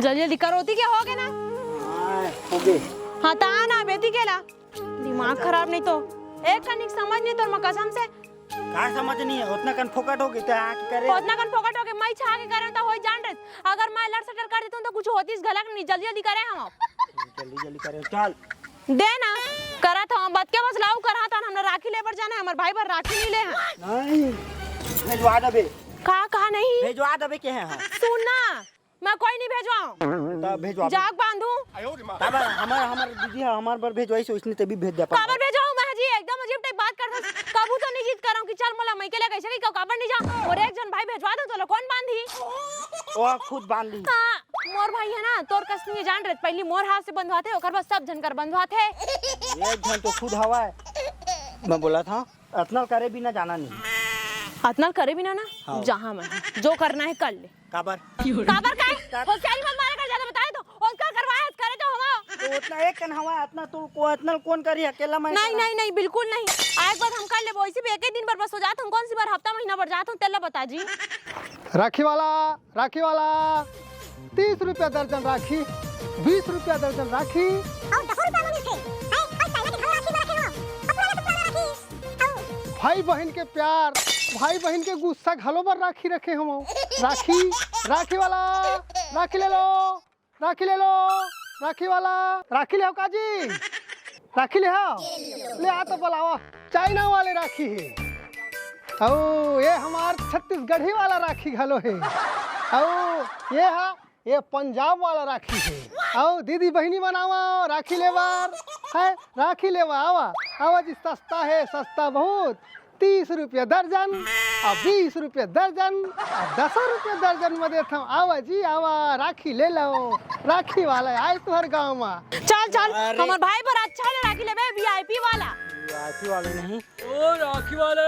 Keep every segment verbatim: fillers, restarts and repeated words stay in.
जल्दी जल्दी करो, ओती के होगे ना? हाँ, होगे। हाँ, त आ ना, बेती के ला। दिमाग खराब नहीं तो। एक कनिक समझ नहीं तोर म कसम से। का समझ नहीं है? ओतना कन फोकट होगे, त आके करे। ओतना कन फोकट होगे, मैं छा के करे त होई जान रहे। अगर मैं लड़ सटर कर देतूं त कुछ होतीस घलक नहीं। जल्दी जल्दी करे हम। जल्दी जल्दी करे, चल। दे ना, करत हूँ, बतके बस लाऊ करहा तन, हमरा राखी ले बर जाना है, हमर भाई बर राखी नहीं ले हैं। नहीं, भेजवा देबे। का, का नहीं? भेजवा देबे के है हम। सुन ना, मैं कोई नहीं भेजवाऊँ। तब भेजवा। जाग बांधू। काबर हमर, हमर दीदी है, हमर बर भेजवाई से उसने तभी भेज दे। काबर भेजवाऊँ मैं जी, एकदम अजीब टाइप बात करत हस। कभू तो नहीं जिद करऊँ कि चल मोला मइके ले कैसे नहीं कहूँ, काबर नहीं जाऊँ? मोर एक जन भाई भेजवा दो, तोला कौन बांधी? वो खुद बांधी। हाँ, मोर भाई है ना, तोर कस नहीं जान रहे, पहली मोर हाथ से बंधवाथे, ओकर बाद सब झन कर बंधवाथे। ये झन तो खुद हवा है। मैं बोला था, अतनल करे बिना जाना नहीं। अतनल करे बिना ना, हाँ। जहाँ मैं, जो करना है कर ले। काबर? काबर का है? होशियारी मत मारे कर, ज्यादा बताए तो, ओकर करवाए, करे तो हवा। तो उतना एक कन हवा, अतना तो को, अतनल कौन करी, अकेला मैं नहीं, करा। नहीं, नहीं, बिल्कुल नहीं। आज बाद हम कर लेबो, इसी भी एक ही दिन बर बस हो जात, हम कौन सी बार हफ्ता महीना बर जात हूँ, तेला बता जी। राखी वाला, राखी वाला, तीस रुपया दर्जन राखी, बीस रुपया दर्जन राखी। अउ दस रुपया म मिलथे। हैं? अउ चाइना के घलो राखी म रखे हवं। अउ पुराना के पुराना राखी। अउ भाई बहिन के प्यार, भाई बहिन के गुस्सा घलो बर राखी रखे हवं। राखी, राखी वाला, राखी ले लो, राखी ले लो, राखी वाला, राखी ले हो का जी? राखी ले हो? ले आ तो बोलावा, चाइना वाले राखी हे। अउ ये हमार छत्तीसगढ़ी वाला राखी घलो हे। अउ ये हा, ये पंजाब वाला राखी हे। अउ दीदी बहिनी मन आवा राखी लेबर, है राखी लेवा, आवा, आवा जी, सस्ता हे, सस्ता बहुत। तीस रुपया दर्जन, अउ बीस रुपया दर्जन, अउ दस रुपया दर्जन म देथंव। आवा जी, आवा, राखी ले लो। राखी वाला आए तुहर गांव म। चल, चल, अरे। हमर भाई बर अच्छा ले राखी लेबे, वीआईपी वाला। वीआईपी वाले नहीं। ओ राखी वाले।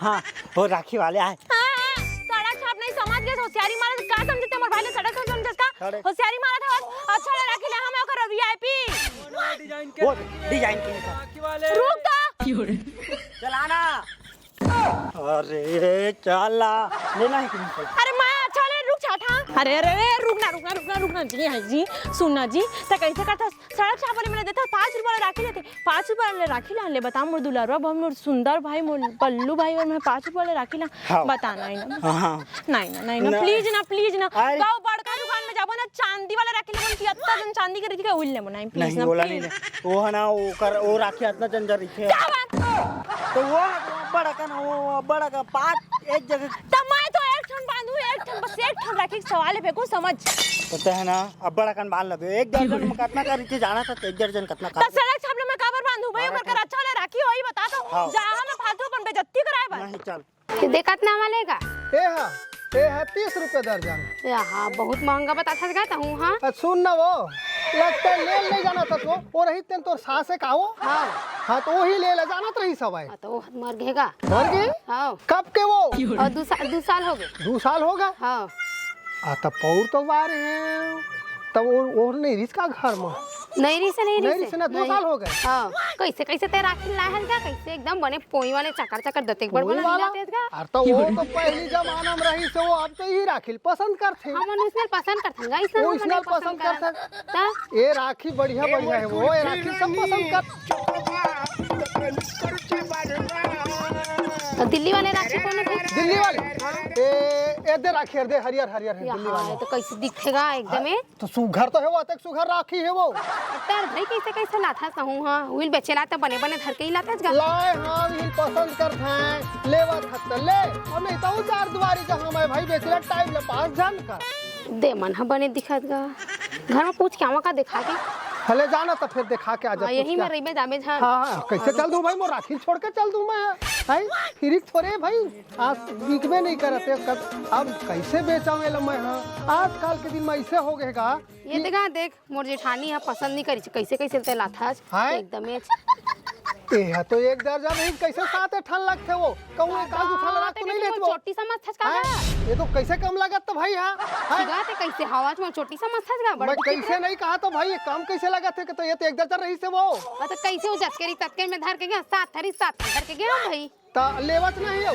हाँ, ओ राखी वाले आए। हाँ, हाँ, सड़क छाप नहीं समझ गे, होशियारी मारत का समझते हमर भाई ले सड़क छाप समझत का? सड़क। होशियारी मारत हवस, अच्छा ले राखी ले, हम ओकर वीआईपी। डिजाइन के वो राखी डिजाइन के। राखी वाले। रुक तो। चलाना। अरे, चला। लेना है कि नहीं चला? अरे, मैं अच्छा ले, रुक छाठा। अरे, अरे, अरे, रुक ना, रुक ना, रुक ना, रुक ना, जी, हाँ जी, सुन ना जी, त कैसे करता? सड़क छाप वाले मन देता, पाँच रुपया वाला राखी लेते, पाँच रुपया वाले राखी ला ले, बता मोर दुलारवा भाई, मोर सुंदर भाई, मोर पल्लू भाई, अउ मैं पाँच रुपया वाले राखी ला, हाँ। बता ना, नहीं ना। हाँ, हाँ। नहीं ना, नहीं ना, ना। प्लीज ना, प्लीज ना। अरे। गाँव बड़का दुकान में जाबो ना, चांदी वाला राखी लेबो ना, कि अत्ता जन चांदी के रहिथे, उही लेबो ना, प्लीज नहीं, ना, ओला नहीं प्लीज। ले। वो है ना, वो कर, वो राखी अतना जन जन रहिथे। क्या बात? तो वो बड़ा का ना, वो बड़ा का पाँच एक जगह। त मैं तो एक ठन बांधू, एक ठन, बस एक ठन राखी के सवाल है, फेंकू समझ। पता है ना, अब्बड़ अकन बांध लगे। एक दर्जन में कतना का रहिथे, जाना था, एक दर्जन कतना का? त सड़क छाप ले मैं काबर बांधू भाई? बारह ओकर कर अच्छा वाला राखी होई, बता तो। हाँ। जहाँ मैं फालतू अपन बेइज्जती कराए बर। नहीं, चल। ये देखत ना वाले का? ए हा, ए हा तीस रुपया दर्जन। ए हा, बहुत महंगा बताथस गा तहूँ, हाँ? अ, सुन ना वो, लगता है ले ले जाना था तो, वो रही तेन तोर सास है का वो? हाँ। हाँ, तो वही ले ले जाना तो रही सब है। हाँ, तो वो मर गए गा। मर गए? हाँ। कब के वो? और दो साल, दो साल हो गए। दो साल हो गए? हाँ। आ, तब पौर तो बारे हैं। तब वो, वो नहीं रिस का घर में? नहीं रिस, नहीं नहीं रिस रिस। ना, दो नहीं। साल हो गए। हाँ। कैसे, कैसे ते राखी लाहल का? कैसे एकदम बने पोई वाले चकर चकर दतेक बड़ पोई बना वाला? लाते का? अरे तो वो तो पहली जमाना में रही से, वो अब तो ही राखी पसंद करथे। हमन उसने पसंद करथन, गाइस, वो हमन उसने नहीं पसंद पसंद करथन। करथन। ता? ये राखी बढ़िया, बढ़िया है, वो ये राखी सब पसंद कर। तो दिल्ली वाले राखी कौन है? दिल्ली वाले? ए, ए दे राखी, दे हरियर, हरियर है, दिल्ली यहाँ वाले। तो कैसे दिखेगा एकदम हाँ, ये? तो सुघर तो है वो, अतेक सुघर राखी है वो। तर भाई कैसे, कैसे लाथा सहू, हाँ, उहिल बेचेला त बने, बने धर के ही लाथा गा। लाए हाँ, उहिल पसंद करत हैं, लेवत हत त ले, और नहीं तो उजार दुआरी जहाँ मैं भाई बेचेला टाइम ले पास जान कर। दे मन ह बने दिखत गा। घर में पूछ के आवा का दिखा के। हले जाना तो फिर दिखा के आ जा, हाँ, पूछ यही के। में रहिबे जाबे झन। हाँ, हाँ, कैसे चल दूँ भाई, मोर राखी छोड़ के चल दूँ मैं, हैं? फिर थोड़े भाई, आज बिकबे नहीं करत है, कब, अब कैसे बेचाऊँ एला मैं, हाँ? आजकल के दिन में ऐसे हो गए गा ये कि देखा, देख, मोर जेठानी ह पसंद नहीं करी, कैसे, कैसे ते लाथस, हाँ? एकदम ये ए, हा तो एक दर्जन रही, कैसे सात ठन लगथे वो? कहूँ एक आध ठन हाँ, रख तो तो नहीं लेत वो। चोटी समझथस का हाँ? बा? ये तो कैसे कम लगत तो भाई, हाँ? हाँ? सीधा ते कैसे हवा में चोटी समझथस का? बड़ा मैं विचित्र। कैसे नहीं कहा तो भाई, ये कम कैसे लगत है कि तो ये तो एक दर्जन रही से वो। हाँ, तो कैसे वो जतकेरी ततकेरी में धर के गया, सात थरी सात धर के गया भाई। त लेवत नहीं हो।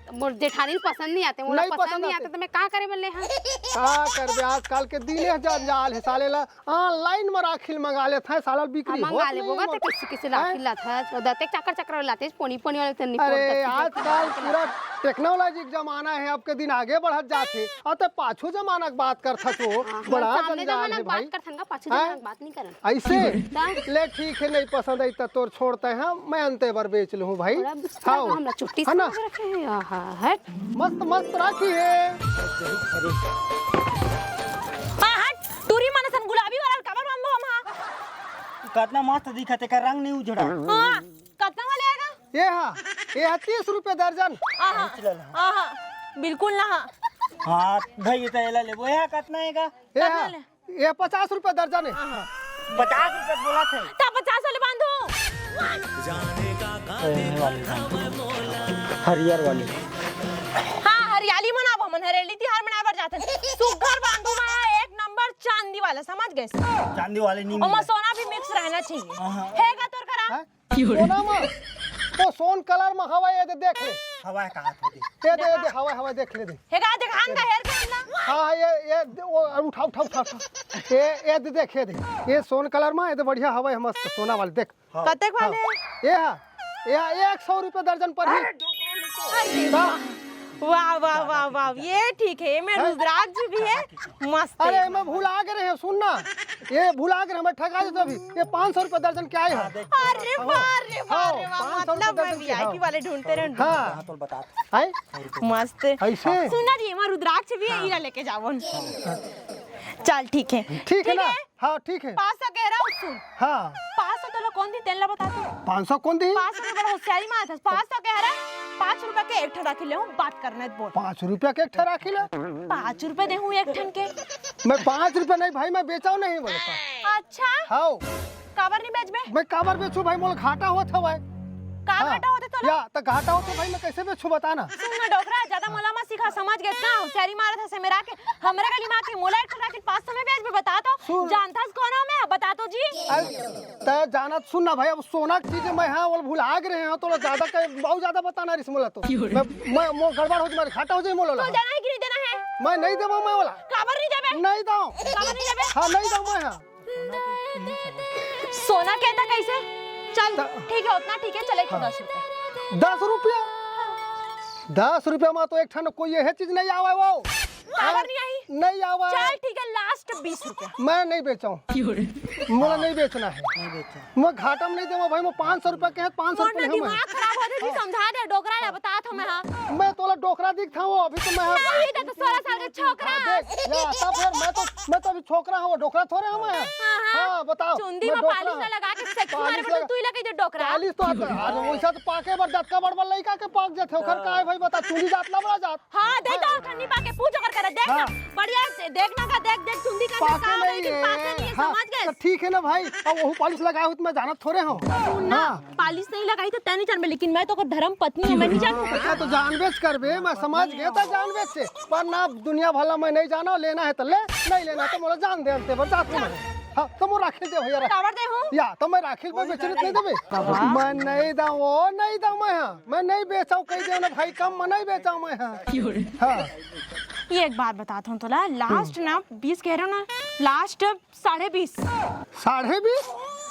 मोर जेठानी ल पसंद नहीं आते, मोला नहीं पसंद पसंद नहीं आते। आते, तो मैं का करे बर ले हँव? का करबे, आजकल के दिन हे जंजाल हे, साले ला online म राखी ल मंगा लेत हे, साला बिक्री होत मंगा ले नहीं बोगा, मोर। ते कइसे कइसे राखी हैं? लात हे, वो दते चक्कर चक्कर वाले लाते, पोनी पोनी वाले ते नहीं अरे, पोनी आजकल पूरा technology के जमाना हे, अब के दिन आगे बढ़त जात हे, अउ ते पाछू जमाना के बात करत हस वो, हाँ, बड़ा सामने जंजाल जमाना हे के बात भाई। करथन का, पाछू हैं? जमाना के बात नहीं करन। अइसे? ता? ले ठीक हे, नहीं पसंद आई त तोर छोड़ते हैं, मैं अंते बर बेच लूँ भाई। बड़ा बिस्तर हाँ। हमला चुट्टी है ना? समझ रखे हैं, आहा, हट। मस्त मस्त राखी हे। हाँ, हट, टूरी मन असन गुलाबी वाला काबर बांधबो हम, हाँ? कतना मस्त दिखत हे, एकर रंग नहीं उजड़ा। हाँ, कतना वाले आएगा? ये हा, ये हा तीस रुपया दर्जन। आहा, आहा, बिल्कुल ना हा। हाँ, भाई, ये तो एला लेबो। ये हा कतना आएगा? ये कतना हा? ले? ये पचास रुपया दर्जन हे। पचास रुपया बोला थे। ता पचास वाले बांधो। ए, ये वाली बांधो। हरियर वाली। हाँ, हरियाली मनाबो, हमन हरेली तिहार मनाए बर जाथन। सुग्घर बांधो, मैं एक नंबर चांदी वाला, समझ गए? चांदी वाले नहीं ओमा मिले। सोना भी mix रहना चाहिए। हाँ, हाँ। हे का तोर करा? हाँ? सोना मा, तो सोन colour मा हवय, ये दे देख ले। हवय कहाँ थे दे? ये दे, ये दे, हवय, हवय, देख ले दे। हे का, देख, आन का हेर के आन ना। हाँ, ये, ये दे, वो, उठा, उठा, उठा, उठा। ये, ये दे, देख, ये दे। ये सोन colour मा, ये दे बढ़िया हवय, मस्त सोना वाले, देख। हाँ। कतेक वाले? हाँ। ये हा, ये हा, एक सौ रुपया दर्जन पर ही। अरे का? वाह, वाह, वाह, वाह, ये ठीक है, ये में हैं? रुद्राक्ष भी है, मस्त अरे, है। मैं भुला गे रहेंव, सुन ना, ये भुला गे रहेंव, मैं ठगा देथों अभी, ये पाँच सौ रुपया दर्जन के आए हैं। अरे वाह, अरे वाह, हाँ, अरे वाह, पाँच सौ रुपया मतलब मैं दर्जन के, वी आई पी हाँ। वाले ढूंढते रहेंव। हाँ। हाँ, तो बता। हैं? मस्त। ऐसे? सुन ना जी, एमा रुद्राक्ष भी है, हाँ। इला लेके जाओ। चल, ठीक है। ठीक है ठीक ना? है? हाँ, ठीक है। पाँच सौ कह रहा हूँ, सुन। हाँ। पाँच सौ तोला कौन दी, तेन ला बता तू। पाँच सौ कौन दी? पाँच सौ में बड़ा होशियारी मारत हस। पाँच सौ कह रहा है, पाँच रुपया के एक ठन राखी ले हूँ, बात करना है तो बोल। पाँच रुपया के एक ठन राखी ले? पाँच रुपया दे हूँ एक ठन के। मैं पाँच रुपया नहीं भाई, मैं बेचहूँ नहीं बोले तो। अच्छा? हाँ। काबर नहीं बेचबे? मैं काबर बेचहूँ भाई, मोला घाटा होत हवय। का हाँ। घाटा होत हे तोला? या, त घाटा होत हे भाई, मैं कैसे बेचहूँ बता ना? सुन ना डोकरा, ज्यादा मोला मत सिखा, समझ गए का? होशियारी मारत हस मेरा के, हमरा के दिमाग के मोला एक ठन राखी पाँच सौ में बेचबे, बता तो। सुन। जानथस कौन हूँ मैं, बता तो जी। अरे, तैं जानत सुन ना भाई, अब सोना के चीज मैं हाँ, वो भुला गे रहेंव, तोला ज्यादा कहे, बहुत ज्यादा बताना रिस मोला तो। क्यों रे? मैं, मैं, मोर गड़बड़ हो जाही, घाटा हो जाही मोला। तो देना है कि नहीं देना है? मैं नहीं देबो मैं वाला। काबर नहीं देबे? नहीं दो। काबर नहीं देबे? हाँ, नहीं दो मैं हाँ। सोना के त कैसे? चल, त- ठीक है, उतना ठीक है, चले हाँ। दस रुपया। दस रुपया? दस रुपया मा तो एक ठन कोई यह चीज नहीं आवे वो। काबर नहीं आई? नहीं आवे। चल, ठीक है, last बीस रुपया। मैं नहीं बेचहूँ। क्यों रे? मोला नहीं बेचना है। नहीं बेचहूँ। मैं घाटा में नहीं देवो भाई, मैं पाँच सौ रुपया के है, पाँच सौ रुपया दिमाग खराब हो जाही, हाँ। समझा दे, डोकरा ला बता तो मैं, हाँ। मैं तोला डोकरा दिखत हूँ, अभी तो मैं नहीं, तो, तो सोलह साल के छोकरा। हाँ, देख, या, तब फिर मैं तो, मैं तो अभी छोकरा हूँ, डोकरा थोड़े हूँ मैं। हाँ, हाँ। हाँ, बताओ, चुंदी में पालिश लगा के sexy मारे बर तू ही लगे जो डोकरा। पालिश तो आता है, अरे वैसा तो पाके बर जतका बड़ बड़ लइका के पाक जाथे, ओकर का है भाई, बता, चुंदी जात ला बड़ा जात। हाँ, देख तो, खन्नी पाके पूछ ओकर करे, देख ना, हाँ। बढ़िया से देख ना का, देख, देख, चुंदी का पाके नहीं है, पाके नहीं है, हाँ, समझ गए? तो ठीक है ना भाई, अब वहू पालिश लगाए हो तो मैं जानत थोड़े हूँ। सुन ना, हाँ। पालिश नहीं लगाई तो तैं नहीं जानबे, लेकिन मैं तो ओकर धर्म पत्नी हूँ, मैं नहीं जानूँ। अच्छा, तो जानबे च करबे, मैं समझ गए, तो जानबे च से। पर ना, दुनिया भला मैं नहीं जाना, लेना है तो ले, नहीं लेना है तो मोला जान दे, अंते बर जात हूँ मैं। हाँ, तो मोर राखी दे भैया, राखी। काबर दे हूँ? या, तो मैं राखी में बेचने नहीं देबे। मैं नहीं दऊँ, वो नहीं दऊँ मैं, हाँ। मैं नहीं बेचहूँ, कही दे ना भाई, कम में नहीं बेचहूँ मैं, हाँ। क्यों रे? हाँ। ये एक बात बताता हूँ तोला, last ना, बीस कह रहे हो ना, last साढ़े बीस। साढ़े बीस?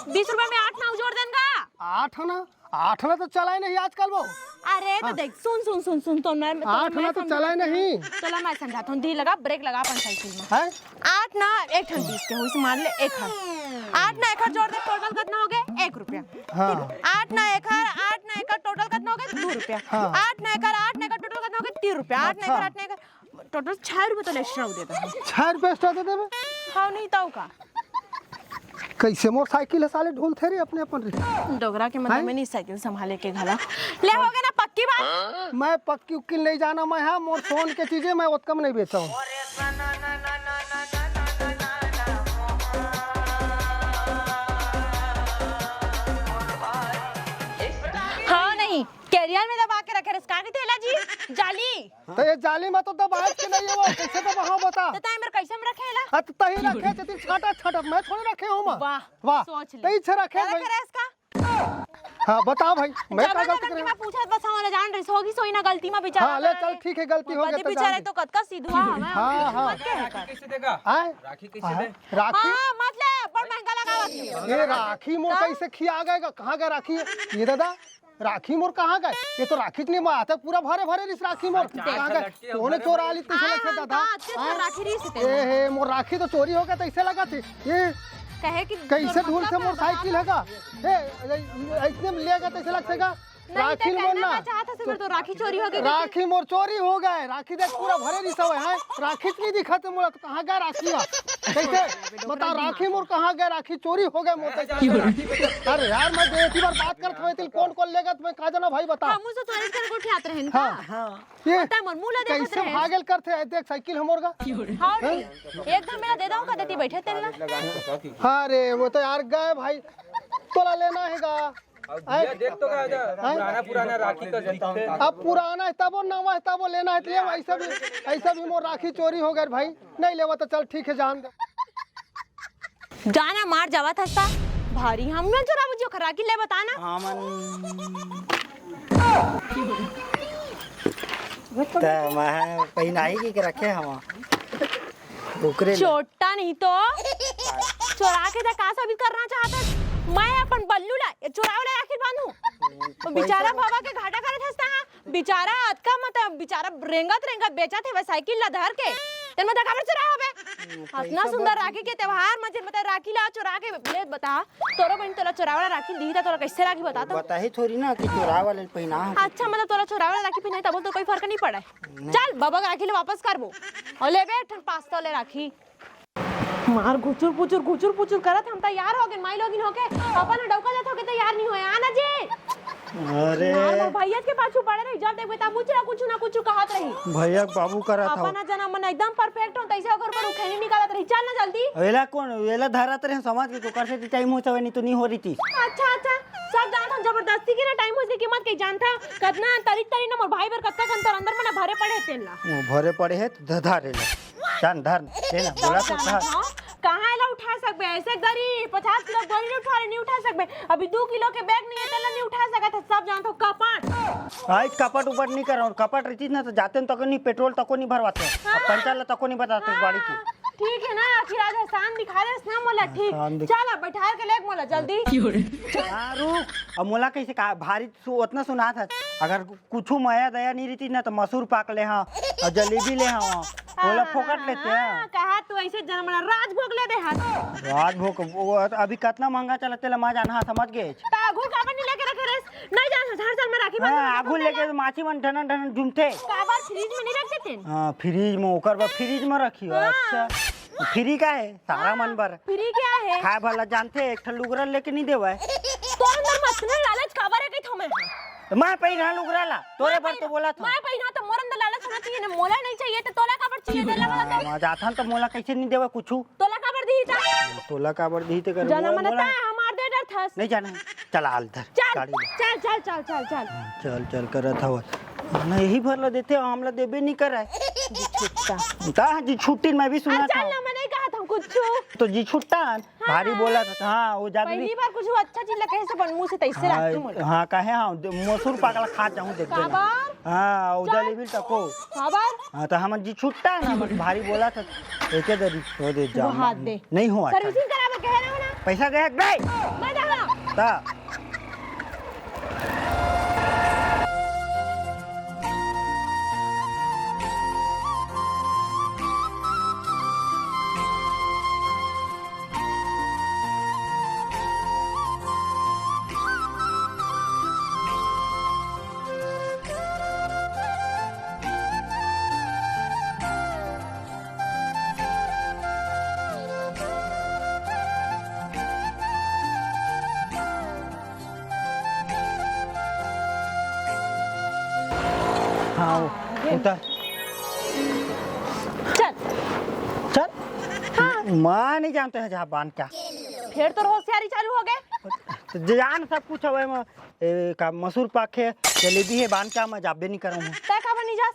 बीस रुपया में आठ ना जोड़ देन का? आठ ना? आठ ना तो चला ही नहीं आजकल वो। अरे, तो हाँ। देख, सुन, सुन, सुन, सुन, तो मैं, तो आठ मैं ना तो समझा चला ही नहीं। चला, मैं समझाता हूँ, दी लगा, brake लगा अपन साइकिल में। हैं? आठ ना, एक ठन बीस के होइस, मान ले, एक हर। आठ ना एक हर जोड़ दे, total कितना हो गए? एक रुपया। हाँ। आठ ना एक हर, आठ ना एक हर, total कितना हो गए? दो रुपया। हाँ। आठ ना एक हर, आठ ना एक हर, total कितना हो गए? तीन रुपया। आठ ना एक हर, अच्छा। आठ ना एक हर, total छह रुपया तो extra हो देता है। छह रुपया extra दे देबे? हाँ, नहीं तो का? कैसे मोर साइकिल है साले ढोलथे रे अपने अपन रे। डोकरा के मतलब हैं? में नहीं साइकिल संभाले के घला। ले हो गया ना पक्की बात? मैं पक्की उक्की नहीं जाना मैं, हाँ, मोर सोन के चीजें मैं ओतका में नहीं बेचहूँ। हाँ, नहीं, carrier में दबा के रखे रस, का कहिथे एला जी? जाली। तो ये जाली में तो दबाए के नहीं है वो, कैसे दबाहूँ बता? तो तैं मेर कैसे में रखे एला? हाँ, तो तही रखे, छाटा छाटा, मैं थोड़े रखे हूँ मैं। वाह, वाह, सोच ले। तही से रखे भाई। रखे इसका? हाँ, बता भाई, मैं का जबरदस्ती गलती करे? मैं पूछत बस, हमला जान रहिस, होगी सोई ना गलती में बेचारा हाँ, ले, चल, ठीक है, गलती हो गया, तो बेचारा जान दे। तो कतका सिधवा हवे, हाँ, हाँ। मत के है कर। कैसे देगा? आए? राखी कैसे हाँ, दे? राखी? हाँ, मत ले, बड़ महंगा लगावत है। ये राखी मोर तो? कैसे खिया गए, कहाँ गए राखी? ये दादा, राखी मोर कहाँ गए? ये तो राखी नहीं, मैं आता पूरा भरे भरे रिस राखी मोर। अच्छा, कहाँ अच्छा, गए? लटके कौन भरे चोरा भरे। ली तुझे हाँ, लगे हाँ, दादा? तो अच्छा, हाँ? राखी रिस ते। ए, हे, मोर राखी तो चोरी हो गया, तो ऐसे लगा थे। ये कहे कि कैसे धूल से मोर साइकिल है का? ए, ऐसने में लेगा, तो ऐसे लगते का? नहीं, राखी तो मोर कहना ना। का चाहत हस, मेरे तो राखी चोरी हो गई। राखी मोर चोरी हो गए, राखी देख पूरा भरे रिस हवे, हैं? राखी नहीं दिखत मोला, तो कहाँ गए राखी हा? कैसे? बता, राखी मोर कहाँ गए? राखी चोरी हो गए मोर। अरे यार, मैं दे, इतनी बार बात करत हवे, तिल कौन कौन लेगा, तुम्हें कहा जाना भाई, बता। हम उसे चोरी कर गोठियात रहन का? हाँ, हाँ। ये पता है, मोर मुंह ला देखत कैसे रहे। भागल करते हैं, देख साइकिल हमोर का। हाँ, नहीं। एक धमेला दे दऊं का देती बैठे तेल ना। अरे, वो तो यार गए भाई, तोला लेना है गा? अब भैया, देख तो का, आय? पुराना, पुराना राखी का दिखते। अब पुराना है तबो, नवा है तबो, लेना है तो ले। ऐसा भी, ऐसा भी मोर राखी चोरी हो गए भाई, नहीं लेवा तो चल ठीक है, जान दे। जाना मार जावा था सा। भारी हम मन चोराबो जी ओखर राखी ले बताना। हमन त मैं पहिनाही के रखे हवा। ओकरे ले। चोट्टा नहीं तो चोरा के त का साबित करना चाहत हस? मैं अपन बल्लू ला ये चोराव ला आखिर बांधू। वो बेचारा बाबा के घाटा करत हस ता। बेचारा अतका मत, बेचारा रेंगत रेंगत बेचत हे साइकिल ला धर के। तेन मत काबर चोरा होबे? अतना सुंदर राखी के त्योहार म जेन मत राखी ला चोरा के ले बता। तोरो बहन तोला चोराव ला राखी दी त तोला कैसे राखी बता तो? बताही थोड़ी ना कि चोराव ला पहिना। अच्छा, मतलब तोला चोराव ला राखी पहिना तब तो कोई फर्क नहीं पड़े। चल, बाबा के राखी ले वापस करबो। अउ लेबे एक ठन पास्ता ले राखी। मार घुचुर पुचुर, घुचुर पुचुर करत हम तैयार हो गेन, माई लोगिन होके। अपन ह डौका जात होके तैयार नहीं होए, आना जी। अरे। मार मोर भैया के पाछू पड़े रही, जब देखबे तब कुछ ना कुछ ना कुछ कहत रही। भैया के बाबू करत हव। अपन ह जना मन एकदम परफेक्ट हो, तैसे ओकर ऊपर उखैनी निकालत रही। चल ना जल्दी। एला कौन, एला धरत रहे समझ के, ओकर से टाइम हो जावे, नहीं तो नहीं हो रही थी। अच्छा, अच्छा, सब जानत हन, जबरदस्ती के ना टाइम हो इसके कीमत के जानत हन, कतना तरीक तरीक ना मोर भाई बर कतका कन तोर अंदर में ना भरे पड़े हे तेन ला। वो भरे पड़े हे, त धर एला। जान धर, ले ना, बोला तो कहा। कहाँ एला उठा सकबे? ऐसे गरी पचास किलो बोरी नहीं उठा ले, नहीं उठा सकबे। अभी दो किलो के बैग नहीं है, तेला नहीं उठा सकत है, सब जानत हो कपट। आज कपट उपट नहीं कर रहा हूँ, कपट रहती ना तो जाते न तको नहीं, पेट्रोल तको नहीं भरवाते, अब हाँ। पंचर ला तको नहीं बताते गाड़ी की। हाँ, ठीक है ना, आखिर आज एहसान दिखा देस ना मोला, हाँ, ठीक। एहसान दिख- चल अब बैठार के लेग मोला जल्दी। हाँ, रुक, अब मोला कैसे का भारी सु-, उतना सुना था, अगर कुछु मया दया नहीं रहती ना तो मसूर पाक ले हाँ, और जलेबी ले हाँ, ओला हाँ, फोकट हाँ, लेते हाँ, हैं। कहा तू ऐसे जनमना राजभोग ले दे हाथ। राजभोग वो अभी कितना महंगा चलत तेला मा जाना समझ गए। त आगू काबर नहीं लेके रखे रेस? नहीं जान हर साल में राखी हाँ, बंधन आगू लेके तो माछी मन ढनन ढनन झूमते। काबर फ्रिज में नहीं रख देते? हाँ, फ्रिज में, ओकर बाद फ्रिज में रखी हो। हाँ। अच्छा, फ्री का है? सारा हाँ, मन बर। फ्री क्या है? खाए भला जानते, एक ठन लुगरा लेके नहीं देवे। तो अंदर मत ना लालच काबर है कही थो मैं। तो मैं पहिना लुगरा ला, तोरे मैं बर तो पहिना, बोला था। मैं पहिना तो मोर अंदर लालच होना चाहिए ना, मोला नहीं चाहिए तो तोला काबर चाहिए, तेला वाला तो। मैं जाथन तो मोला कैसे नहीं देवे कुछ? तोला काबर दी था? तोला काबर दी ते कर जाना वो मन बोला। ता हमार दे डर थस। नहीं जाना है। चल आल धर, चल, गाड़ी ले। चल, चल, चल, चल, चल। चल, चल करत हव। नहीं, यही भर ला देते, हमला देबे नहीं करे। जी छुट्टा। ता जी छुट्टी मैं भी सुना था। चल ना, मैं नहीं कहा था कुछ। तो जी छुट्टा। भारी बोला था, हाँ, वो जादू पहली बार कुछ अच्छा चीज ला कहे से अपन मुंह से तैसे हाँ, राखी मोला। हाँ, कहे हाँ, दे-, मसूर पाकला खा जाऊं देख देना। काबर? हाँ, वो चल। जलेबी तको। काबर? हाँ, तो हम जी छुट्टा ना, मत भारी बोला था। एके दरी, वो दे जा। वो हाथ दे। नहीं हुआ अच्छा। सर्विसिंग करावे कहे रहो ना। पैसा गया बे? मैं जा रहा। ता। हाँ, वो, हाँ, ये उतर। चल। चल। हाँ। माँ नहीं जानते हैं जहाँ बांध क्या। फिर तो होशियारी चालू हो गए। त जान सब कुछ हवय म, ए, का मसूर पाक हे, जलेबी हे, बांध के मैं जाबे नहीं करहूँ। तै काबर नहीं जास?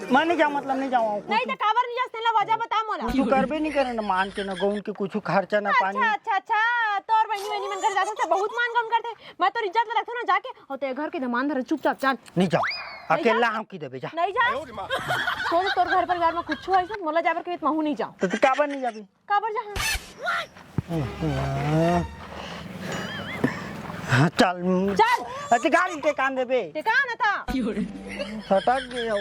मैं नहीं जाऊँ, मतलब नहीं जाऊँ। नहीं त काबर नहीं जास? तेला वजह बता मोला। कुछ करबे नहीं करे ना, मान के ना गौन के कुछ खर्चा ना पानी। अच्छा, अच्छा, अच्छा, तोर बहनी बहनी मन घर जाथे त बहुत मान गौन करथे। मैं तोर इज्जत ला रखथों ना जाके, अउ ते घर के दमान धर चुपचाप चल। नहीं जाऊँ, नहीं अकेला जाऊँ। हम की देबे जा। नहीं जा। तोर, तोर घर परिवार में कुछ होइस ना, मोला जाबर के महू नहीं जाऊँ। त तू काबर नहीं जाबे? काबर जहाँ? चल। चल। अच्छा, गाड़ी टेकान देबे। टेकान था। सटक गए हो।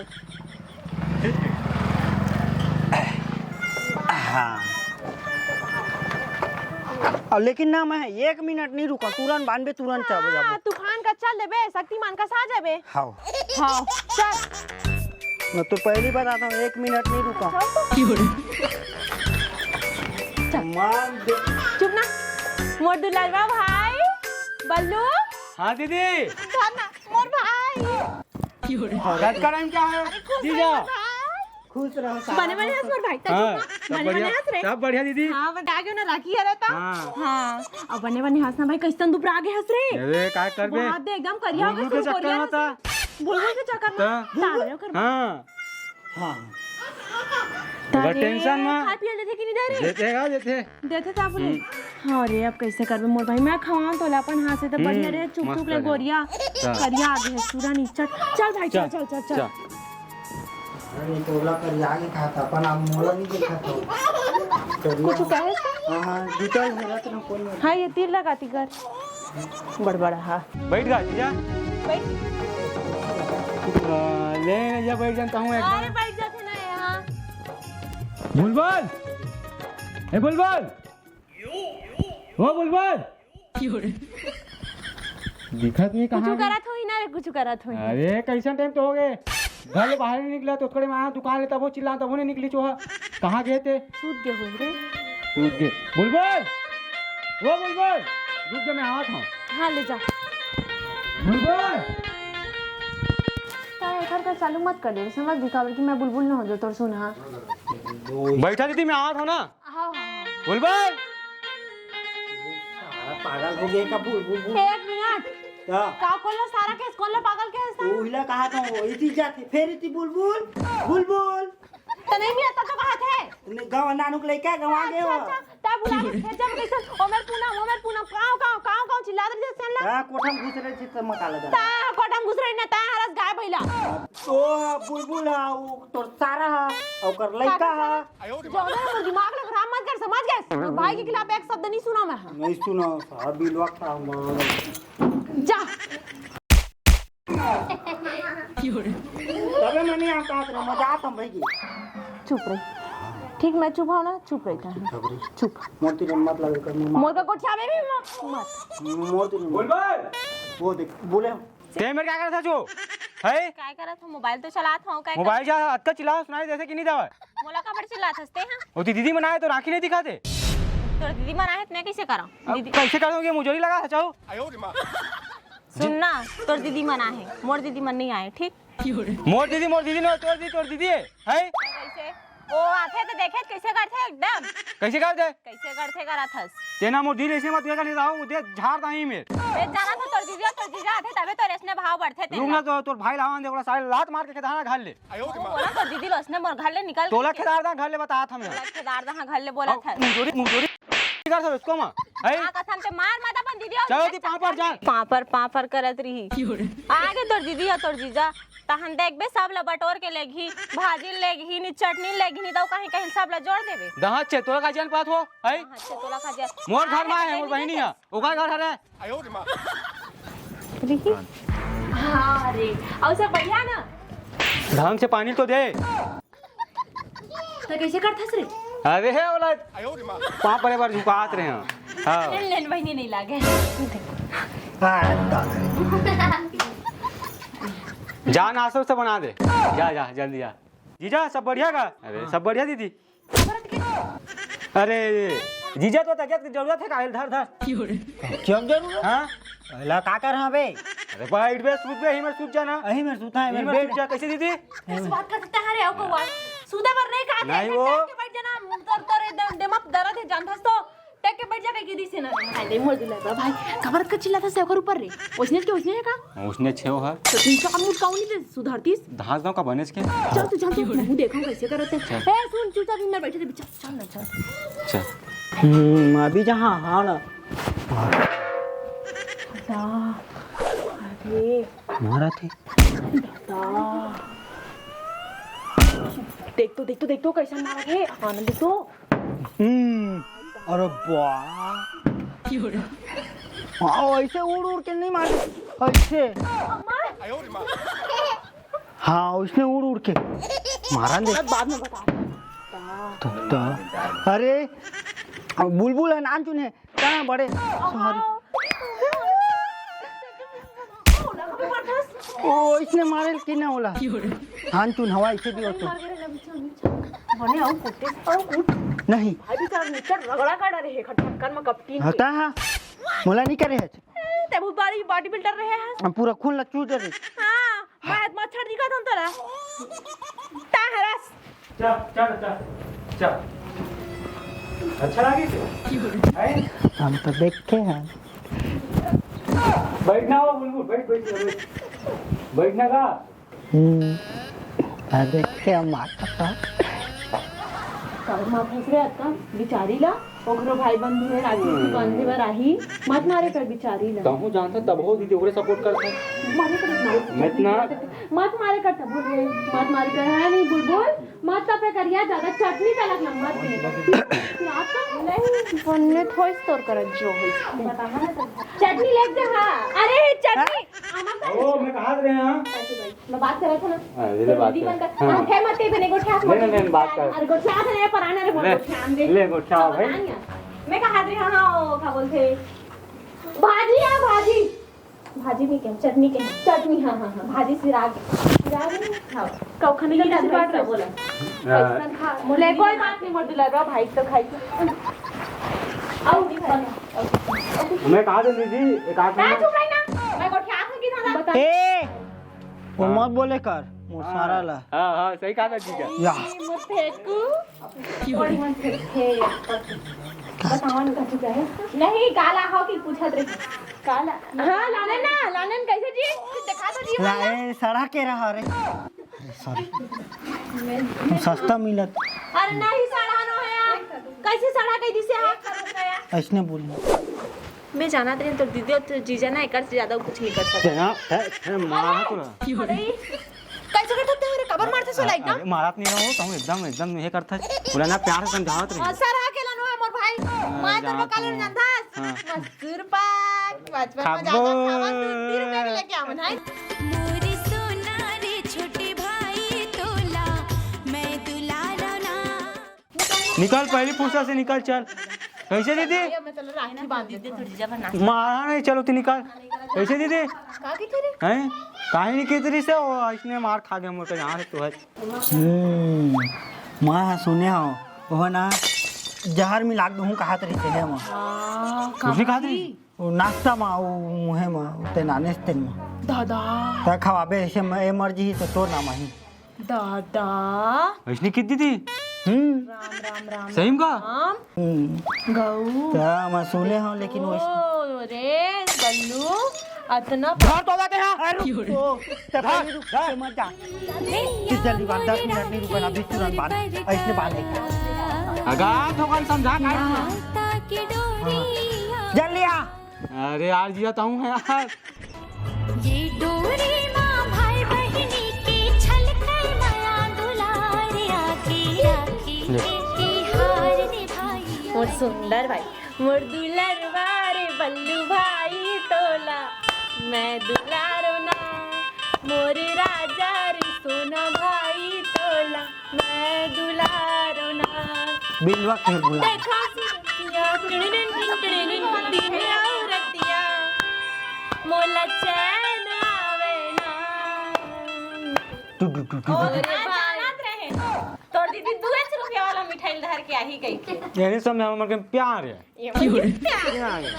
हाँ। अब लेकिन ना, मैं एक मिनट नहीं रुका, तुरंत बांधबे, तुरंत चल जाबे। तूफान का चल देबे, शक्तिमान का सा जाबे। हाँ। हाँ, चल। मैं तो पहली बार आता हूँ, एक मिनट नहीं रुका। चल तो। मार दे। चुप ना। मोर दुलारवा भाई, बल्लू। हाँ दीदी। धर ना, मोर भाई। आज का टाइम क्या है? अरे खुश जीजा। रहो भाई। खुश रहो, सारा बने बने हंस मोर भाई, तै हाँ, चुप ना। सब बने बढ़िया, बने हंस रे। सब बढ़िया दीदी। हाँ, बता के ना राखी है रहता। हाँ। हाँ। अब बने बने हंस ना भाई, कैसन दुबरा गे हंस रे। अरे, का करबे? बहुत दे एकदम करिया हो बुलबुल के चक्कर में था। बुलबुल के चक्कर में। तो? तारे ओकर हाँ। हाँ। अगर तारे टेंशन में। खा पिया लेथे कि नहीं दे रे? देथे का देथे। देथे ता बोले। हम्म। हाँ रे, अब कैसे करबे मोर भाई, मैं खवाऊं तोला अपन हाथ से तो बढ़िया हम्म, रे, चुप मस्त चुप ले बढ़िया। गोरिया। चल। करिया आगे है, सूरा नहीं, चल, चल भाई, चल, चल। चल, चल, चल। चल। अरे, तोला करिया आगे खाता, अपन आप मोला नहीं देखा तो। करिया। कुछ कहे इसका? हाँ, हाँ, जुटल है, रत्न कोन में? हाँ, ये तीर लगाती कर। बड़बड़ा हा। बैठ गा जीजा। बैठ। आ, ले जा, बैठ जानता हूँ एक अरे बार। बैठ जाते ना यहाँ। बुलबुल, ए बुलबुल, ओ बुलबुल। दिखत नहीं कुछ कहाँ है? करत होही ना रे, कुछ करत होही। अरे कैसन टाइम तो हो गए, घर ले बाहर नहीं निकला तो थोड़े वहाँ दुकान ले तबो चिल्ला तबो नहीं निकली चोहा। कहाँ गए थे? सूत गए होही रे। सूत गए। बुलबुल, ओ बुलबुल, रुक जा, मैं आवत हूँ। हाँ, ले जा। बुलबुल। तारा एकर का चालू मत कर दे, समझ भी काबर कि मैं बुलबुल ना हो जो तोर सुन, हाँ। बैठा दीदी, मैं आवत हूँ ना। हाँ, हाँ, हाँ। बुलबुल। सारा पागल हो गया का बुलबुल, बुलबुल? एक मिनट। क्या? का कोन ला सारा केस, कोन ला पागल केस? उहिला कहा था वो, इति जाते, फिर इति बुलबुल, बुलबुल। तो नहीं मिला तो कहा थे? ने गाँव नानुक लइका गवा गए हो। अच्छा, अच्छा, तब बुला के फिर जब कैसे, "ओ मेर पूनम, ओ मेर पूनम," काव, काव, काव, काव चिल्लात रही थे, सेन ला। हाँ, कोठम घुस रहे थे, तब मकाला जा। ता कोठम घुस रही ना, ता हरस गाय भैला। ओ बुलबुल हा, वो तोर सारा हा, ओकर लइका हा। जौदा मोर दिमाग ला खराब मत कर, समझ गए? भाई के खिलाफ एक शब्द नहीं सुना मैं। नहीं सुना, सारा बिलवा खराब हो गया। जा। तबे मैं नहीं आता, मजा आता भाई की। चुप रही। ठीक, मैं चुप हूँ ना, चुप रही था। चुप रही। चुप। मोर तीर मत लगे कर, मोर मार। मोर का गोठिया में भी मत। मोर तीर बोल बे। वो देख, बोले। ते मेर का करत हस ओ? है? काय करत हूँ? मोबाइल तो चलात हूँ, काय मोबाइल करत जा अतका चिल्ला सुनाई देथे कि नहीं देवय? मोला काबर चिल्लात हस ते, हाँ? ओ ती दीदी मन आए तो राखी नहीं दिखाते। तोर दीदी मन आए तो मैं कैसे करूँ? अब दीदी कैसे कर दोगे? मुजोरी लगा हस ओ। सुन ना, तोर दीदी मन आए, मोर दीदी मन नहीं आए, ठीक? मोर दीदी, मोर दीदी नहीं, तोर दीदी, तोर दीदी है, है? कैसे? ओ आथे तो देखे कैसे करथे एकदम। कैसे करथे? कैसे करथे करत हस? तेना मोर दिल ऐसे मत कर लेता हूँ, दे झाड़ दाई में। बे जाना तो तोर जीजा, तोर जीजा आथे तबे तोर ऐसने भाव बढ़थे रुक तेला। ना तो तोर भाई लावन दे, ओकरा साले लात मार के खेदाना घर ले। ओ, बोला तोर दीदी लो ऐसने मोर घर ले निकल तोला के। खेदार दा घर ले बतात हमें। तोला खेदार दा घर ले बोला था। मुंगोरी, मुंगोरी कर सब इसको मां। है? आ कसम से मार मत अपन दीदी और चलो जीजा दी पापड़ जान। पापड़, पापड़ करत रही। आगे तोर दीदी और तोर जीजा। तहन देखबे, सब ला बटोर के लेगही, भाजी लेगही, नी चटनी लेगही, नी तो कहीं, कहीं सब ला जोड़ देबे। दहात छे, तोला का जान पात हो, है? दहात छे, तोला का जान। मोर घर मा है, मोर बहिनी है, ओकर घर हरे। देखी? हाँ रे, और सब बढ़िया ना? ढंग से पानी तो दे। तो कैसे करथस रे? अरे हे औलाद, पाँव परे बर झुकात रहे हैं। हाँ। लेन, लेन, बहिनी नहीं लागे। जान आसो से बना दे। जा, जा, जल्दी जा। जीजा, सब बढ़िया का? अरे, सब बढ़िया दीदी। अरे, जीजा तो तकियत की जरूरत है का? धर, धर। क्यों जरूरत? हाँ? ला का कर हाँ बे? अरे, बैठ बे, सूत बे, यहीं में सूत जाना। यहीं में सूता है, यहीं में सूत जा। कैसे दीदी? कैसे बात कर सकता है रे, ओ कौवा? सूते पर नहीं कहा नहीं वो। बैठ जाना, तर, तर, एकदम दिमाग दर्द है, जानथस तो। टेक बैठ जा कहिके दिसे ना। हाय रे मोर दुलहा भाई, काबर का चिल्लाथस ओकर ऊपर रे? ओइसने के ओइसने हे का? ओइसने छेव ह। त तीन चार मुठ काऊ नहीं दे सुधरतीस। धास गाँव का बनेच के। चल तू, चल तू, मैं देखूं कैसे करत हे। चल। ए सुन, चुपचाप इधर बैठे रह, चल, चल ना, चल। चल। हम्म, अभी जहाँ, हाँ ना। जा। अरे। मारा थे। जा। देख तो, देख तो, देख तो, कैसा मारा थे। आनंद तो। हम्म, अरे वाह। हाँ, ऐसे उड़ उड़ के नहीं मारे, ऐसे। हाँ, उसने उड़ उड़ के मारा दे। बाद में बता। तो, तो, अरे, बुलबुल है, नानचुन है, कहाँ बड़े? Sorry। ओ, इसने मारे कि ना ओला? नानचुन हवा इसे भी होतो। बने आऊ कुत्ते, आऊ कुत। नहीं। भाई बेचारा निकल रगड़ा का डरे है, खटखटन में कपटी नहीं। होता है, मोला नहीं करे है। ए, ते बहुत बड़ी body builder रहे है। हम पूरा खून ला चूस डरे। हाँ, मैं मच्छर दिखा था तोला। ता हरस। चल, चल, चल, चल। अच्छा लागे थे? हैं? हम तो देखे हैं। बैठना हो, बुलबुल, बैठ, बैठ, बैठ। बैठना का? हम्म, आ देखे हम आता था। काबर मार फंस रहे अतका? बिचारी ला, ओकरो भाई बंधु है, राखी बांधे बर आही। मत मारे कर बिचारी ला। कहूँ जानता तब हो दीदी, ओकरे support करता। मारे कर, मारे कर। मत ना। मत मारे कर तब हो रे, मत मारे कर, है नहीं बुलबुल? मत तपे करिया, ज्यादा चटनी तलक नमक दे। रात का नहीं, बन्ने थोइस तोर करत जो होइस। चटनी लेके जा, हाँ। अरे, चटनी। आमा का ओ, मैं कहा रहे हैं। मैं बात कर रहा था ना। हाँ, ये ले तो बात दीदी कर। बन कर, हाँ। हाँ, फेर मत तेरे को गोठिया नहीं, नहीं, नहीं, बात कर। अरे, गोठिया था ना, पराना रे, ले, गोठिया दे। ले, गोठिया भाई। पता नहीं है। मैं कहा रही, हाँ, हाँ, ओ, का बोलते? भाजी है, भाजी। भाजी नहीं कहें, चटनी कहें। चटनी, हाँ, हाँ, हाँ, भाजी सिराग। सिराग नहीं? हाँ। कौखा नहीं ठीक है, करता, भाई, बोला। हाँ। कैसन खा? ले, कोई बात नहीं, मोर दुलरवा भाई तो खाई। आओ, नहीं खाई। मैं कहा दे दीदी, एक आध ना, मिनट। चुप रही ना। मैं गोठिया था कि ना बता। ए, वो हाँ। मत बोले कर, मोर हाँ। सारा ला। हाँ, हाँ, सही कहा था जीजा। या। मोर फेंकू। थोड़ी मन से थे। बताओ ना, कथी कहे? नहीं, काला हो कि पूछत रही। काला। हाँ, लालन ना, लालन कैसे जी? दिखा दो जी ला, वाला। ए, सड़ा के रहा रे। अरे, sorry। सस्ता मिलत। अरे नहीं, सड़ा नो है यार। कैसे सड़ा कह दिसे आप? ऐसने बोली। मैं जानत रही तो दीदी और तो जीजा ना एकर से ज्यादा कुछ नहीं कर सकते। तेरा, ते, ते मारा तो ना। अरे, कैसे करत हस रे? काबर मारत हस ओला एकदम? अरे, मारत नहीं रहो, तुम एकदम, एकदम ये करत हस। बोला ना, प्यार से समझावत रही। हाँ, सर, अकेला नो है मोर भाई। हाँ, मार तो जानत बकाले हूँ। जानत हस। हाँ। मजदूर पाक, बचपन में खाबो। ज्यादा खावा, तू तीन रुपया के लेके आवन है। मोरी सोना रे छोटे भाई तोला, मैं दुलारा ना। निकल, पहली फुर्सत से निकल, चल। कैसे दीदी? भैया, मैं चलो राखी बांध देती हूँ। मारा नहीं, चलो तू निकल। कैसे दीदी? का की करे? हैं? काहे नहीं की तरी से वो इसने मार खा गया मोर के यहाँ से तो है। हम्म, मैं हाँ सुने हूँ, वो ना जहर मिला के दूँ कहा तरी से है वहाँ। हाँ, उसने कहा तरी? वो नाश्ता मा, वो मुँहे मा, वो ते नाने से तेन मा। दादा। ते खवाबे ऐसे म-, ए मर जी तो तोर नाम आही। दादा। ऐसने की दीदी? हम्म। राम, राम, राम, सही में का? राम। हम्म। गऊ। ता मैं सुने हूँ, लेकिन वो ओ, रे, बल्लू, अतना घर तो जाते हैं। अरे, रुक, रुक, रुक। ओ, तब नहीं रुक, रुक, मत जा। तू जल्दी बांध, दस मिनट नहीं रुका ना, अभी तुरंत बांध। ऐसने बांध दे। अगर थोकन समझा का? माता के डोरिया। जल्दी आ। अरे यार, जिया ताऊ है यार। ये डोरी माँ भाई बहिनी के छलकै मया दुलार आके राखी ले। के तिहार निभाई। मोर सुंदर भाई, मोर दुलरवा रे बल्लू भाई तोला, मैं दुलारो ना, मोर राजा रे सोना भाई तोला। मैं दुलारो ना। बिलवा के बुला। देखा सुरतिया, टिड़िड़िन टिन टिड़िड़िन, दिन औरतिया, मोला चैन आवे ना। टू, टू, टू, टू, टू। अरे भाई। जानत रहे। तोर दीदी दुए रुपया वाला मिठाई धर के आही कहि के। यही सब में हमर के प्यार है। ये प्यार है। प्यार है।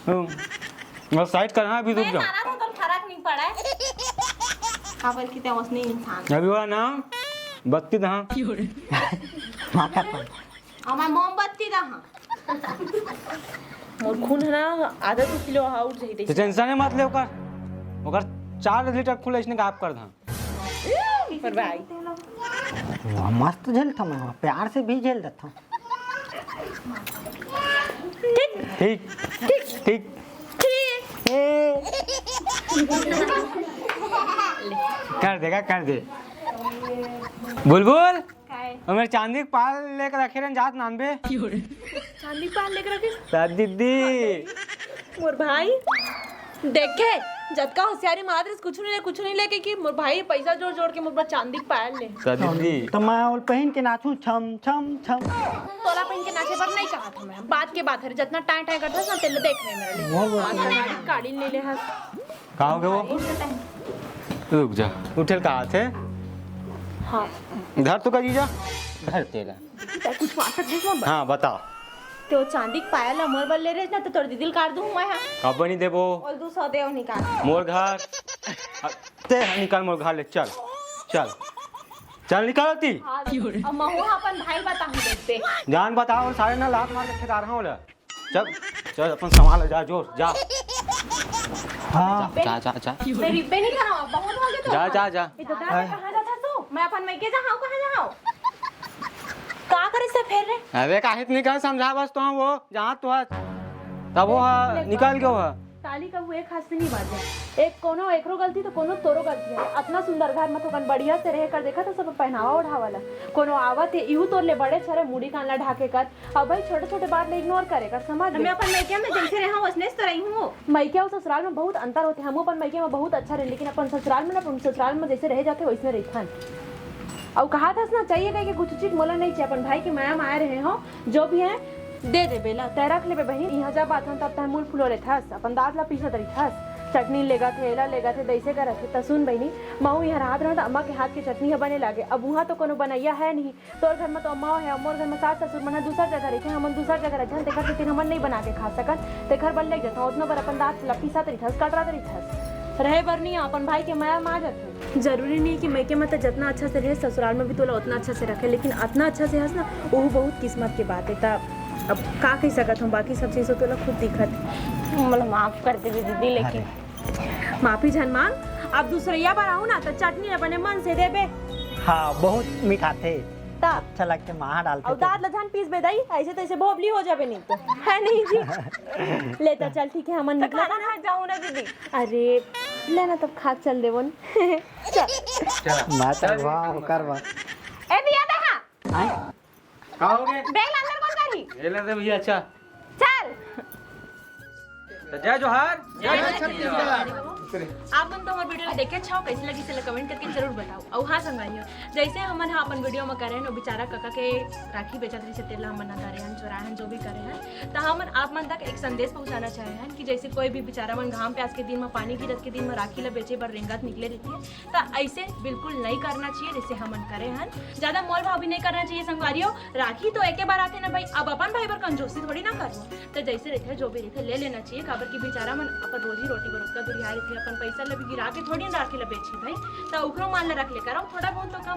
हम्म। और side करना अभी, रुक मैं जाओ। सारा तो फर्क नहीं पड़ा है। काबर की ते ओसने इंसान। अभी वाला ना, बत्ती दहा। माथा पर। अउ मैं मोमबत्ती रहा। मोर खून है ना, आधा दो किलो और जाही। तो टेंशन मत ले ओकर, ओकर चार लीटर खून ऐसने गायब कर दा। पर भाई। वाह, मस्त झेलथों मैं, प्यार से भी झेल देथों। ठीक। ठीक। ठीक। ठीक। ठीक। ए। कर देगा, कर दे। बुलबुल, काय? हमर चांदी के पायल लेके रखे रहन, जात नानबे। चांदी के पायल लेके रखे? ता दीदी। मोर भाई, देखे, जतका होशियारी मारत रहिस, कुछु नहीं ले, कुछु नहीं लेके कि मोर भाई पैसा जोड़ जोड़ के मोर बर चांदी के पायल ले। ता दीदी। त मैं ओला पहिन के नाचूं, छम छम छम। तोला पहिन के नाचे बर नहीं कहा था मैं, बात के बात है, जतना टाय टाय करता ना, तेला देख नहीं मेरे लिए। मोर बर हाँ, तो काड़ी, काड़ी ले ले हस। का हो गया वो? रुक जा, उठे ल कहा थे। हाँ। धर तो का जीजा, धर तेला। तैं कुछ मार सकत हस ना? हाँ, बता। ते वो चांदी के पायल ला मोर बर ले रहे ना, तो तोर दीदी ल काट दूं मैं, हाँ। कब नहीं देबो? और दू सौ देव निकाल। मोर घर। ते निकाल मोर घर ले, चल। चल। चल निकाल ती। हाँ, अब महू अपन भाई बताऊं देखते। जान बताओ, सारे ना लात मार के खेदा रहा हूँ ले। चल, चल, अपन संभाल, जा, जोर, जा। हाँ। जा, जा, जा, जा। मैं रिब्बे नहीं कराऊँ, बहुत हो गया तो। जा, जा, जा। ये तो दादा, हाँ। कहाँ जाता तू? मैं अपन मइके जाहूँ, कहाँ जाहूँ? का करे से फेर रे? अरे, काहे नहीं कर समझा, बस तो हम वो, जहाँ तो है, तब वो है, निकल गयो है। ताली का वो एक हाथ से नहीं बाजे। एक कोनो एकरो गलती तो कोनो तोरो गलती है। अतना सुंदर घर में थोकन बढ़िया से रहे कर देखा तो सब पहनावा ओढ़ावा ला। कोनो आवत है, इहू तोर ले बड़े छरे मुड़ी कान ला ढाके कर। अब भाई, छोटे-छोटे बात ला ignore करे कर, समझ मैं ले। अपन मइके में जैसे रहा हूँ, वैसने तो रही हूँ। मइके अउ ससुराल में बहुत अंतर होथे। हमू अपन मइके में बहुत अच्छा रहे, लेकिन अपन ससुराल में ना, अपन ससुराल में जैसे रहे जाथे, वैसने रहिथन। अउ कहा था ना, चाहिए कहे के कुछ चीज मोला नहीं चाहिए, अपन भाई के मया में आए रहे हो, जो भी है, दे दे बेला, तै रख लेबे बहिनी। यहाँ जब आथन तब तै मुल फुलो लेथस, अपन दांत ला पीसत रहिथस, चटनी लेगत हे, एला लेगत हे, दैसे करत हे। त सुन बहिनी, महू यहाँ राहत रहूँ त अम्मा के हाथ के चटनी ह बने लागे। अब उहाँ तो कोनो बनैया है नहीं, तोर घर में तो अम्मा हे, मोर घर में सास ससुर मन ह दूसर जगह रहिथे, हमन दूसर जगह रहिथन, तेखर सेती हमन नइ बना के खा सकन, तेखर बर लेग जथन, ओतना बर अपन दांत ला पीसत रहिथस, कटरत रहिथस। रहे बर नहीं, अपन भाई के मया मा जथे। जरूरी नहीं कि मइके में तो जतना अच्छा से रहे, ससुराल में भी तोला उतना अच्छा से रखे, लेकिन अतना अच्छा से हस ना, ओहू बहुत किस्मत के बात है। त अब का कह सकत हूँ, बाकी सब चीज तो तोला खुद दिखत। मोला माफ कर देबे दीदी, लेकिन अरे। माफी झन मांग। अब दूसरैया बार आहू ना, त चटनी अपने मन से देबे। हाँ, बहुत मिठाथे। त अच्छा लगथे, माहा डालथे अउ तो। दांत ल झन पीसबे दाई, ऐसे तैसे भोबली हो जाबे नहीं तो, है नहीं जी? ले त चल, ठीक है, हमन तो निकलत खाना हन। खा जाऊँ ना दीदी। अरे, ले ना तब खा के चल देबो न। चल। मैं तो वाह, ओकर वाह। ए, दिया दे हाँ। आय? का हो गे? बैग ला अंदर कौन करी? ये ले दे भैया, अच्छा। चल। तो जय जोहार। जय छत्तीसगढ़। आप मन तो हमर video ला देखे अच्छा हो, कैसे लगी, इसे comment करके जरूर बताओ। अउ हाँ संगवारी हो, जैसे हमन हा अपन video में करे हन, वो बेचारा कका के राखी बेचत रहिस, तेला हमन हा धरे हन, चुराए हन, जो भी करे हन, त हमन आप मन तक एक संदेश पहुंचाना चाहे हन कि जैसे कोई भी बेचारा मन घाम प्यास के दिन में, पानी गिरत के दिन में राखी ला बेचे बर रेंगत निकले रहिथे, त ऐसे बिल्कुल नहीं करना चाहिए, जैसे हमन करे हन। ज्यादा मोल भाव भी नहीं करना चाहिए संगवारी हो। राखी तो एके बार आथे ना भाई, अब अपन भाई बर कंजूसी थोड़ी ना करबो। त जैसे रहिथे, जो भी रहिथे, ले लेना चाहिए, काबर कि बेचारा मन अपन रोजी रोटी बर ओतका दुरिहा रहिथे, अपन पैसा ल भी गिरा के थोड़ी ना राखी ल बेचही भाई, त ओकरो मान ल रख ले करो, थोड़ा बहुत तो कम